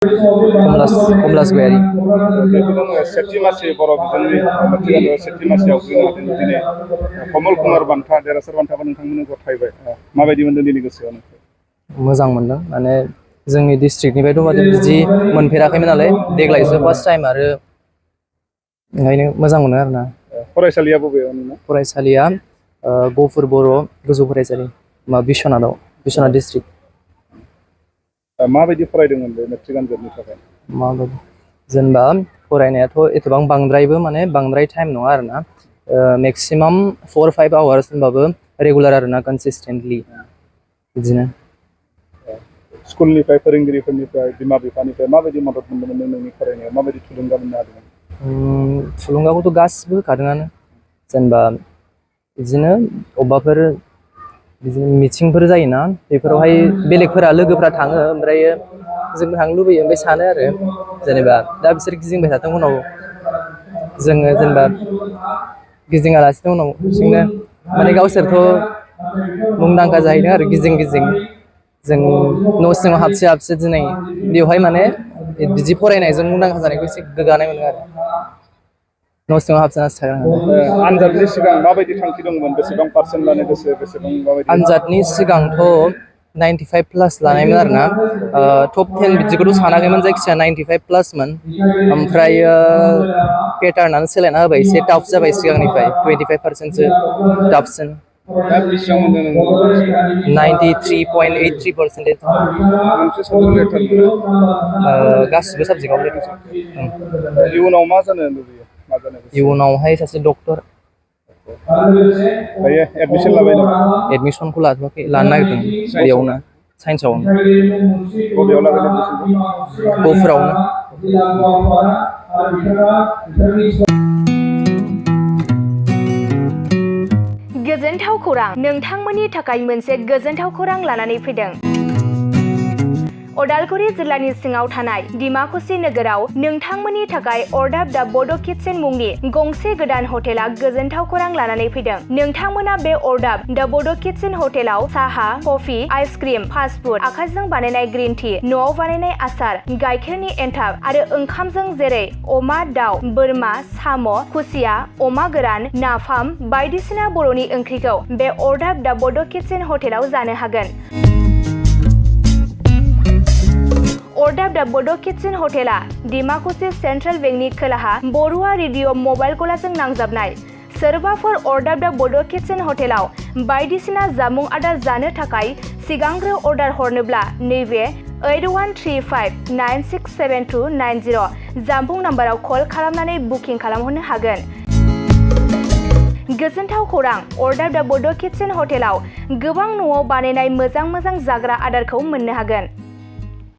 कमलास गयारि सेथि मासि बर' बिजोंनि मेट्रिक आनजादाव सेथि मासियाव फैनो हादों दिनै कमल कुमार बान्था देरहासार बान्थाखौ नोंथांमोननो गथायबाय माबायदि मोनदों दिनै गोसोआव मोजां मोनदों माने जोंनि डिस्ट्रिक्टनिफ्रायथ' माने बिदि मोनफेराखैमोन नालाय देग्लायसो फार्स्ट टाइम आरो ओंखायनो मोजां मोनो आरोना। फरायसालिया बबेयाव नोंना? फरायसालिया गफुर बर' गोजौ फरायसालि बिश्वनाथाव बिश्वनाथ डिस्ट्रिक्ट। माबायदि फरायदोंमोन बे मेट्रिक आनजादनि थाखाय? माबायदि जेनेबा फरायनायाथ' एथबां बांद्रायबो माने बांद्राय टाइम नङा आरोना मेक्सिमाम 4-5 आवार्स होनबाबो रेगुलार आरोना कनसिस्टेन्टलि बिदिनो। स्कुलनिफ्राय फोरोंगिरिफोरनिफ्राय बिमा बिफानिफ्राय माबायदि मदद मोनदोंमोन नोंनि फरायनायाव माबायदि थुलुंगा मोननो हादोंमोन? थुलुंगाखौथ' गासिबो होखादोंआनो जेनेबा बिदिनो अबेबाफोर बिदिनो मिथिंफोर जायोना बेफोरावहाय बेलेगफोरा लोगोफ्रा थाङो ओमफ्राय जोंबो थांनो लुबैयो ओमफ्राय सानो आरो जेनेबा दा बिसोर गिदिंबाय थाथों उनाव जोङो जेनेबा गिदिङालासिनो उनाव हारसिंनो माने गावसोरथ' मुंदांखा जाहैदों आरो गिदिं गिदिं जों न' सिङाव हाबसो हाबसो दिनै बेवहाय माने बिदि फरायनायजों मुंदांखा जानायखौ एसे गोग्गानाय मोनो आरो न' सिङाव हाबसोनासो थादों। आनजादनि सिगां माबायदि थांखि दंमोन बेसेबां पार्सेन्ट लानो गोसो बेसेबां माबायदि? आनजादनि सिगांथ' 95+ लानायमोन आरोना टप 10 बिदिखौथ' सानाखैमोन जायखिजाया 95+मोन ओमफ्रायो पेटार्नानो सोलायना होबाय एसे टाफ जाबाय सिगांनिफ्राय 25%सो टाफसिन। दा बेसेबां मोनदों नोङो? 93.83%। मोनसे साबजेक्ट लेटार मोनो? गासिबो साबजेक्टआव लेटार। इयुनाव मा जानो लुबैयो? मा जानो गोसो? इयुनावहाय सासे डक्टर। दायो एडमिसन लाबाय नामा? एडमिसनखौ लाथ'वाखै लानो नागिरदों साइन्सआव बेयावनो ना? साइन्सआवनो। बबेयाव लागोन एडमिसनखौ? गफुरावनो। गोजोनथाव खौरां नोंथांमोननि थाखाय मोनसे गोजोनथाव खौरां लानानै फैदों। उदालगुरि जिल्लानि सिङाव थानाय डिमाकुसि नोगोराव नोंथांमोननि थाखाय अरदाब दा बड' किटचेन मुंनि गंसे गोदान हटेला गोजोनथाव खौरां लानानै फैदों। नोंथांमोना बे अरदाब दा बड' किटचेन हटेलाव साहा, कफि, आइसक्रिम, फास्टफुड, आखाइजों बानायनाय ग्रिन टि, न'आव बानायनाय आसार, गाइखेरनि एन्थाब आरो ओंखामजों जेरै अमा, दाउ, बोरमा, साम', खुसिया, अमा गोरान, नाफाम बायदिसिना बर'नि ओंख्रिखौ बे अरदाब दा बड' किटचेन हटेलाव जानो हागोन। अरदाब दा बड' किटचेन हटेला डिमाकुसि सेन्ट्रेल बेंकनि खोलाहा बरुवा रेडिअ मबाइल गलाजों नांजाबनाय। सोरबाफोर अरदाब दा बड' किटचेन हटेलाव बायदिसिना जामुं आदार जानो थाखाय सिगांग्रो अर्डार हरनोब्ला नैबे 8135967290 जामबुं नाम्बाराव कल खालामनानै बुकिं खालामहरनो हागोन। गोजोनथाव खौरां अरदाब दा बड' किटचेन हटेलाव गोबां न'आव बानायनाय मोजां जाग्रा आदारखौ मोननो हागोन।